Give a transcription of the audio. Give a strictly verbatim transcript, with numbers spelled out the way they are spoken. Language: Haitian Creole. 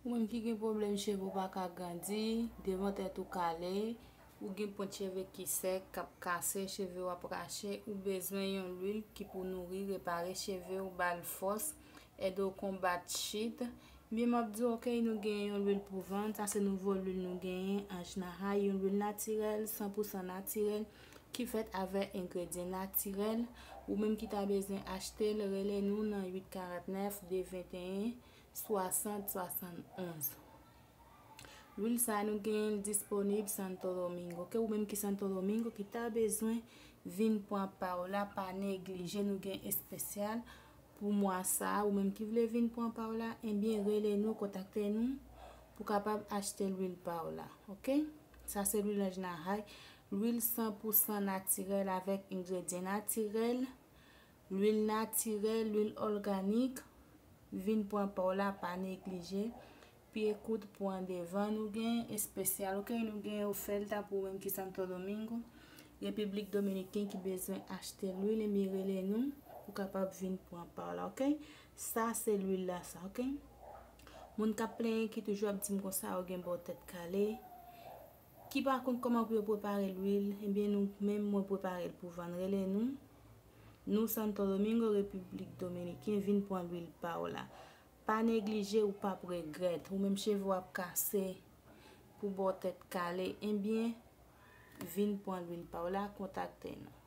Ou menm ki gen pwoblèm cheve w pa ka grandi, devan tèt ou kale, ou gen pwent cheve ki sèk, k ap kase, cheve w ap rache, ou bezwen yon lwil ki pou nouri, repare cheve w, ba l fòs, ede w konbat chit. Byen, m ap di w, oke, nou gen yon lwil pou vann, sa se nouvo lwil nou genyen, Anjnahay, yon lwil natirèl, san pou san natirèl, ki fèt avèk engredyan natirèl. Ou menm ki ta bezwen achte l, rele nou nan uit karant nèf, de venteyen, swasant swasannonz. Lwil sa a nou genyen l disponib Santo Domingo. Oke, ou menm ki Santo Domingo ki ta bezwen vin pran pa w la, pa neglije, nou gen espesyal pou mwa sa a. Ou menm ki vle vin pran pa w la, ebyen rele nou, kontakte nou pou kapab achte lwil pa w la. Oke? Sa se lwil Anjnahay, lwil san pou san natirèl avèk engredyan natirèl, lwil natirèl, lwil òganik. Vin pran pa w la, pa neglije. Pye kout pran devan, nou gen espesyal, oke? Nou gen ofèt la pou ou menm ki Santo Domingo, Repiblik Dominiken ki bezwen achte lwil, ebyen rele nou pou kapab vin pran pa w la, oke? Sa se lwil la sa, oke? Moun k ap plenyen ki toujou ap di m konsa yo gen bò tèt kale, ki pa konn kòman pou yo prepare lwil, ebyen nou menm mwen prepare l pou vann. Rele nou. Nou Santo Domingo, Repiblik Dominiken, vin pran lwil pa w la. Pa neglije, ou p ap regrèt. Ou menm cheve w ap kase pou bò tèt kale, ebyen vin pran lwil pa w la, kontakte nou.